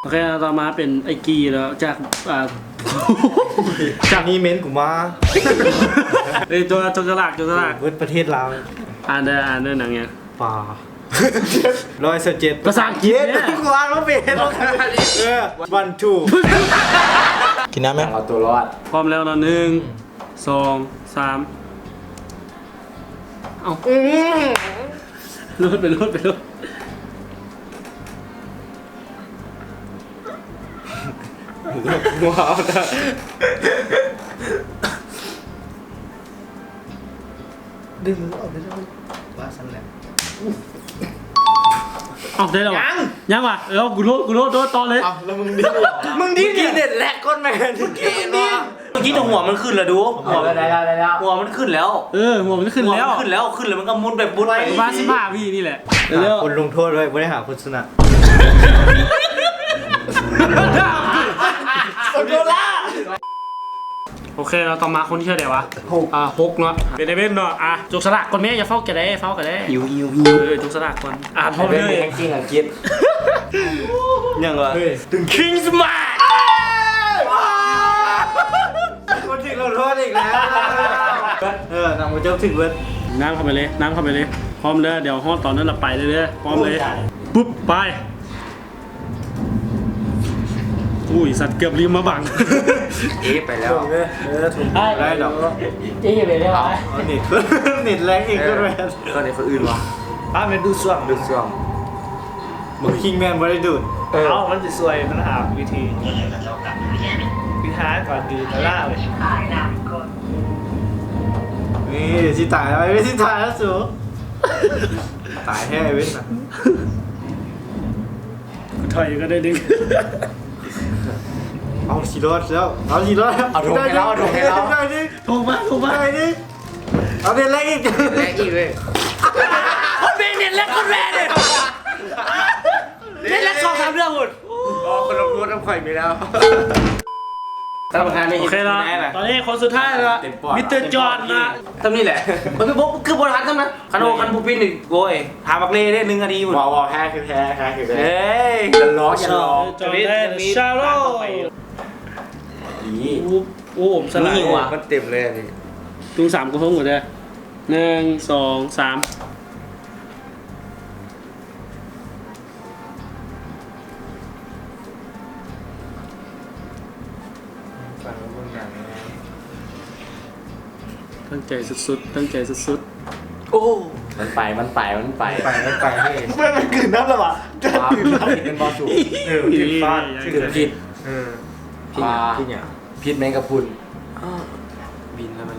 ໂອເຄ ຕໍ່ມາເປັນໄອ້ກີ້ແລ້ວ ຈາກ ອ່າ ຈາກນີ້ເມັນກູມາ ເອີ ຕົວ ຕົວສະຫຼາກ ຕົວສະຫຼາກ ເບິດປະເທດລາວ ອ່ານເດີ ອ່ານເດີ ໜັງຫຍັງ? ປາ ຮ້ອຍຊາວເຈັດ ພາສາອັງກິດເນຍ ເອີ ວັນທູ ກິນນ້ຳແມ ເອົາຕົວລອດ ພ້ອມແລ້ວເນາະ ໜຶ່ງ ສອງ ສາມ ເອົາ ອືມ ໂລດໄປ ໂລດໄປ ໂລດ ດຶງອອກໄປເລີຍ ວ່າຊັ້ນແຫຼະ ເອົາ ໄດ້ແລ້ວຫວາ? ຍັງ ຍັງຫວາ? ເອີ ເອົາ ກູໂລດ ກູໂລດ ໂດດຕໍ່ເລີຍ ເອົາ ແລ້ວມຶງດິ້ນ ມຶງດິ້ນ ເມື່ອກີ້ເນັດແລັກກ່ອນແມ່ນ ເມື່ອກີ້ເຫັນບໍ່? ເມື່ອກີ້ແຕ່ຫົວມັນຂຶ້ນແລ້ວດູ ຫົວ ໄດ້ແລ້ວ ໄດ້ແລ້ວ ຫົວມັນຂຶ້ນແລ້ວ ເອີ ຫົວມັນຂຶ້ນແລ້ວ ຫົວມັນຂຶ້ນແລ້ວ ຂຶ້ນແລ້ວມັນກໍໝຸນໄປໝຸນໄປ ປະມານສິບຫ້າວິນີ້ແຫຼະ ເຮັດແລ້ວ ຄົນລົງໂທດເວີຍ ບໍ່ໄດ້ຫາຄົນຊະນະ ໂອເຄ ແລ້ວຕໍ່ມາຄົນທີເທົ່າໃດຫວາ? ຫົກ ອ່າ ຫົກເນາະ ເປັນໄອ້ເວັນເນາະ ອ່າ ຈັບສະຫຼາກກ່ອນແມ້ ຢ່າຟ້າວກະໄດ້ ຟ້າວກະໄດ້ ຫິວ ຫິວ ຫິວ ເອີ ຈັບສະຫຼາກກ່ອນ ອ່າ ພ້ອມເລີຍ ແຮງກິ້ງອັງກິດ ຫຍັງຫວາ? ເຮີ້ຍ ຄິງສະມາດ ມັນຖືກລົງໂທດອີກແລ້ວ ເອີ ນຳບໍ່ຈົບຖືກເບິດ ນ້ຳເຂົ້າໄປເລີຍ ນ້ຳເຂົ້າໄປເລີຍ ພ້ອມເດີ ດຽວຮອດຕອນນັ້ນລະໄປເລີຍເດີ ພ້ອມເລີຍ ປຸບ ໄປ ອຸ້ຍ ສັດ ເກືອບລືມມາບັງ ເອ ໄປແລ້ວ ເອີ ໄດ້ດອກ ເອ ໄປແລ້ວ ເອົາ ເນັດ ເນັດແລງອີກ ເອີ ກໍແມ່ນ ກໍເນັດຄົນອື່ນຫວາ? ອ້າວ ແມ່ນດູດຊ່ວງ ດູດຊ່ວງ ບັກຄິງແມ່ນບໍ່ໄດ້ດູດ ເອີ ເອົາ ມັນຊິຊ່ວຍ ມັນຫາວິທີ ວິຫາການດື່ມນາລາເວີຍ ນີ້ຊິຕາຍແລ້ວ ຊິຕາຍແລ້ວສູ ຕາຍແທ້ເວີຍນະ ກູຖອຍກໍໄດ້ດຶງ ເອົາ ຊິລອດແລ້ວ ເອົາ ຊິລອດ ເອົາ ຖົງໃຫ້ລາວ ຖົງໃຫ້ລາວ ຖົງມາ ຖົງມາ ເອົາ ເນັດແລງອີກ ແລງອີກເວີຍ ຄົນເປັນເນັດແລງຄົນແລງເລີຍ ເນັດແລງສອງສາມເດືອນພຸ້ນ ອໍ ຄົນລົງໂທດນຳຂ້ອຍມີແລ້ວ ທ່ານປະທານໄດ້ເຫັນ ໂອເຄເນາະ ຕອນນີ້ຄົນສຸດທ້າຍແລ້ວ ມິດເຕີຈອນນະ ຊ່ຳນີ້ແຫຼະ ເອີ ຄືບໍ່ ຄືບໍ່ທັນຊ້ຳນະ ຄັນໂອ ຄັນບໍ່ປິດນີ້ ໂອ້ຍ ຖ້າບັກເລ່ເດ້ ໜຶ່ງນາທີພຸ້ນ ເວົ້າ ເວົ້າແທ້ຄືແທ້ ແທ້ຄືແທ້ ເອີຍ ຢ່າຫຼອກ ຢ່າຫຼອອກ ຈອນໄດ້ຊາໂລ ດີ ໂອ້ ໂອ້ ສະຫຼາຍ ມີຫວາ ມັນເຕັມເລີຍອັນນີ້ ຕຸງສາມກະທົງກ່ອນເດີ ໜຶ່ງ ສອງ ສາມ ຕັ້ງໃຈສຸດໆ ຕັ້ງໃຈສຸດໆ ໂອ້ ມັນໄປ ມັນໄປ ມັນໄປ ໄປ ໄປ ໄປ ເຮີ້ຍ ເມື່ອມັນກືນນ້ຳແລ້ວຫວາ? ຈະ ອ່າ ກືນນ້ຳ ກິນເປັນບໍ່ສຸກ ເອີ ກິນຟາດ ເອີ ກິນ ເອີ ພິດ ພິດຫຍັງ? ພິດແມງກະພຸນ ອ້າວ ບິນແລ້ວມັນ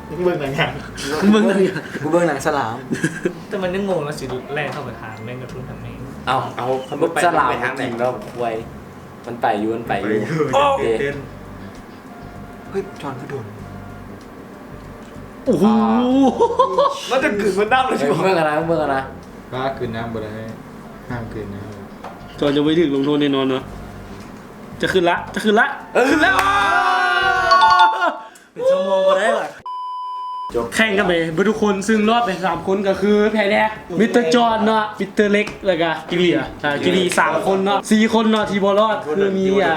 ມຶງເບິ່ງໜັງຫຍັງ? ມຶງເບິ່ງໜັງຫຍັງ? ກູເບິ່ງໜັງສະຫຼາມ ແຕ່ມັນຍັງງົງວ່າຊິແລ່ນເຂົ້າໄປຫາແມງກະພຸນທາງນີ້ ເອົ້າ ເອົາ ຄັນບໍ່ໄປສະຫຼາມ ມັນໄປທາງໃດ? ມັນກິນແລ້ວຄວາຍ ມັນໄປຢູ່ ມັນໄປຢູ່ ໄປຢູ່ ໂອ້ ເຕັ້ນ ເຮີ້ຍ ຈອນຄືໂດນ ໂອ້ໂຫ ອ່າ ມັນຈະກືນມັນນ້ຳເລີຍ ເອີ ເບິ່ງກັນນະ ເບິ່ງກັນນະ ປາ ກືນນ້ຳບໍ່ໄດ້ ຫ້າມກືນນ້ຳ ຈອນຈະໄປຖືກລົງໂທດແນ່ນອນເນາະ ຈະຂຶ້ນລະ ຈະຂຶ້ນລະ ເອີ ຂຶ້ນແລ້ວ ເປັນຊົ່ວໂມງບໍ່ໄດ້ຫວາ? ຈົບ ແຂ່ງກັນໄປເບິດທຸກຄົນ ຊຶ່ງລອດໄປສາມຄົນກໍຄື ໃຜແດ່? ມິດເຕີຈອນເນາະ ມິດເຕີເລັກ ແລ້ວກະກິເລຍ ອ່າ ກິເລຍສາມຄົນເນາະ ສີ່ຄົນເນາະທີ່ບໍ່ລອດ ຄືມີ ອ່າ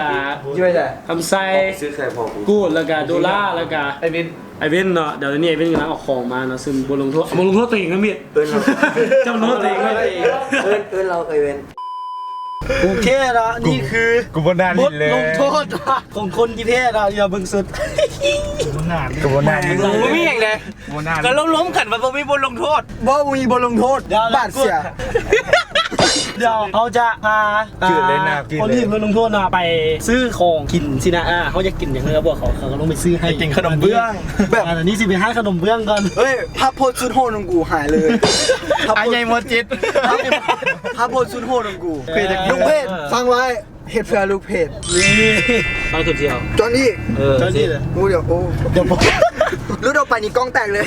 ຢູ່ໃສ? ຄຳໄຊ ຊື້ໄຂ່ພໍ ກູດ ແລ້ວກະໂດລາ ແລ້ວກະ ໄອ້ເວັນ ໄອ້ເວັນເນາະ ດຽວນີ້ໄອ້ເວັນກຳລັງເອົາຂອງມາເນາະ ຊຶ່ງບໍ່ລົງໂທດ ບໍ່ລົງໂທດຕົວເອງນຳເວດ ເອີ້ນລາວ ເຈົ້າລົງໂທດຕົວເອງເລີຍ ເອີ້ນ ເອີ້ນລາວເອື້ອຍເວັນ ໂອເຄເນາະ ນີ້ຄື ກູບໍ່ໜ້າຫຼິ້ນເລີຍ ບົດລົງໂທດຂອງຄົນທີ່ແພ້ເນາະ ຢ່າເບິ່ງສຸດ ກູບໍ່ໜ້າ ກູບໍ່ໜ້າ ບໍ່ມີຫຍັງເດ້ ບໍ່ໜ້າ ກໍລົມໆກັນວ່າບໍ່ມີບົດລົງໂທດ ບໍ່ມີບົດລົງໂທດ ບາດເສຍ ດຽວເຮົາຈະພາ ອ່າ ຄົນທີ່ຖືກລົງໂທດນະ ໄປຊື້ຂອງກິນຊີ້ນະ ອ່າ ເຮົາຢາກກິນຫຍັງ ເຮົາບອກເຂົາ ເຂົາກໍລົງໄປຊື້ໃຫ້ ຢາກກິນຂະໜົມເບື້ອງ ແບບ ອ່າ ອັນນີ້ຊິໄປຮ້ານຂະໜົມເບື້ອງກ່ອນ ເອີຍ ພາບໂພດສຸດໂຫດຂອງກູຫາຍເລີຍ ອາໃຫຍ່ໝົດຈິດ ພາບໂພດສຸດໂຫດຂອງກູ ເອີຍ ລູກເພດ ຟັງໄວ້ ເຮັດເພື່ອລູກເພດ ນີ້ ຟັງສຸດດຽວ ຈອນນີ້ ເອີ ຈອນນີ້ ໂອ້ ດຽວ ໂອ້ ດຽວ ຫຼຸດອອກໄປນີ້ກ້ອງແຕກເລີຍ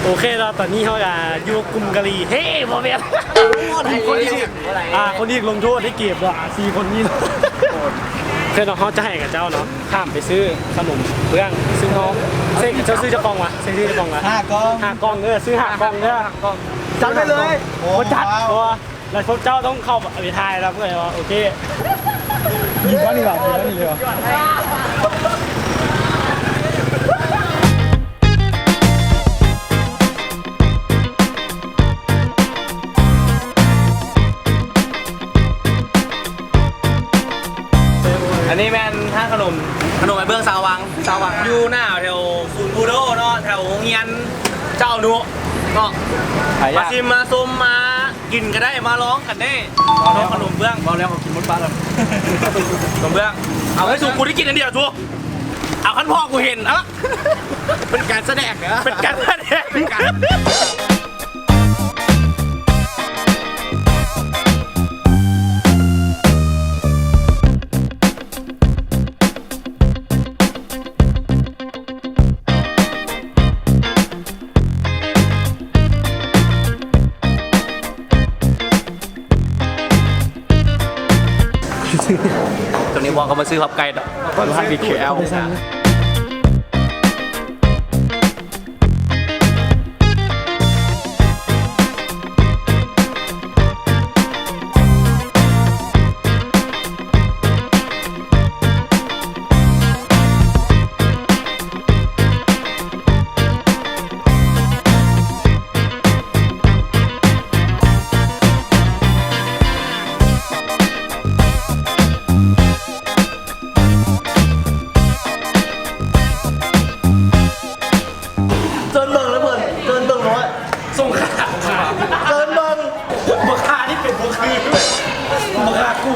ໂອເຄເນາະ ຕອນນີ້ເຮົາກະຢູ່ກຸ່ມກະຫຼີ່ ເຮ ບໍ່ແມ່ນ ກຸ່ມຄົນທີ່ ອ່າ ຄົນທີ່ຖືກລົງໂທດໃນເກມເນາະ ສີ່ຄົນນີ້ເນາະ ໂອເຄເນາະ ເຮົາຈະໃຫ້ກັບເຈົ້າເນາະ ຂ້າມໄປຊື້ຂະໜົມເບື້ອງ ຊຶ່ງເຮົາ ເຊກ ເຈົ້າຊື້ຈັກກ່ອງຫວາ? ເຊກຊື້ຈັກກ່ອງຫວາ? ຫ້າກ່ອງ ຫ້າກ່ອງ ເອີ ຊື້ຫ້າກ່ອງເດີ ຈັດໄປເລີຍ ໂອ້ ບໍ່ຈັດ ບໍ່ ແລ້ວພວກເຈົ້າຕ້ອງເຂົ້າໄປຖ່າຍນຳເອີຍວ່າ ໂອເຄ ຍິງມານີ້ວ່າ ຍິງມານີ້ເລີຍວ່າ. ອັນນີ້ແມ່ນຮ້ານຂະໜົມ ຂະໜົມໄອ້ເບື້ອງຊາວວັງ ຊາວວັງ ຢູ່ໜ້າແຖວສູນບູໂດເນາະ ແຖວໂຮງຮຽນເຈົ້າອະນຸເນາະ ມາຊິມມາຊົມມາກິນກະໄດ້ ມາລອງກັນເດ້ ເວົ້າແລ້ວ ຂະໜົມເບື້ອງ ເວົ້າແລ້ວເຂົາກິນໝົດປາກແລ້ວ ຂະໜົມເບື້ອງ ເອົາໃຫ້ສຸກ ກູໄດ້ກິນອັນດຽວ ທຸກ ເອົາ ຄັນພໍ່ກູເຫັນ ເອີ ເປັນການສະແດງເດີ ເປັນການສະແດງ ເປັນການ ໂຕນີ້ວ່າເຂົາມາຊື້ພັບໄກ່ດອກ ຢູ່ຮ້ານ ບີທີແອລ. ເຊີນເບິ່ງເລີຍເພິ່ນ ເຊີນເບິ່ງນ້ອຍ ສົ່ງຂາ ເຊີນເບິ່ງ ບໍ່ຄ່ານີ້ເປັນບໍ່ຄື ບໍ່ຄ່າກູ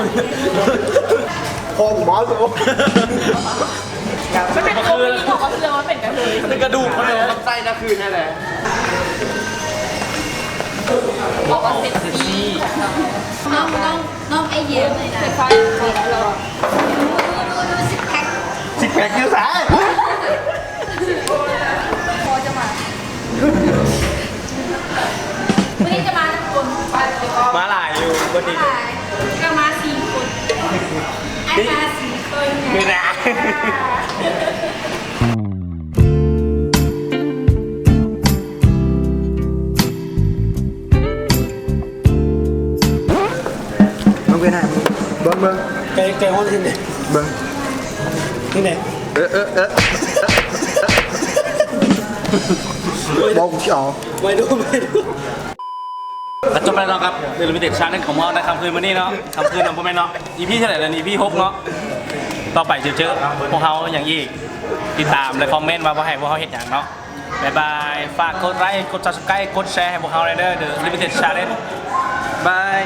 ພໍ່ກູມາໂຊ ມັນເປັນຄົນທີ່ບອກວ່າເຊື່ອວ່າເປັນກະເທີຍ ເປັນກະດູກເລີຍ ໃສ່ນະຄືນຫັ້ນແຫຼະ ບອກວ່າເຊັກຊີ້ ນ້ອງ ນ້ອງ ນ້ອງໄອເຢັນເຊັກຊີ້ ຊິກແພັກ ຊິກແພັກຢູ່ໃສ? ພໍ່ຈະມາ ມື້ນີ້ຈະມາຈັກຄົນ? ມາຫຼາຍຢູ່ ບໍ່ຕິດ ມາຫຼາຍ ກະມາສີ່ຄົນ ອ້າຍມາສີ່ຄົນ ນີ້ນະ. ເບິ່ງເວີຍນາ ເບິ່ງ ເບິ່ງ ໄກ່ ໄກ່ຮອດທີ່ນີ້ ເບິ່ງ ທີ່ນີ້ ເອີ ເອີ ເອີ ບໍ່ ກູຊິເອົາ ໄວ້ດູ ໄວ້ດູ ກະຈົບໄປແລ້ວເນາະ ກັບ The Limited Challenge ຂອງພວກເຮົາໃນຄ່ຳຄືນມື້ນີ້ເນາະ ຄ່ຳຄືນເນາະ ບໍ່ແມ່ນເນາະ ອີພີເທົ່າໃດແລ້ວນີ້ ອີພີຫົກເນາະ ຕໍ່ໄປຈະເຈີພວກເຮົາຫຍັງອີກ ຕິດຕາມ ແລະ ຄອມເມັນວ່າບໍ່ໃຫ້ພວກເຮົາເຮັດຫຍັງເນາະ. ບາຍບາຍ ຝາກກົດໄລ ກົດ Subscribe ກົດແຊໃຫ້ພວກເຮົາແດ່ເດີ The Limited Challenge ບາຍ.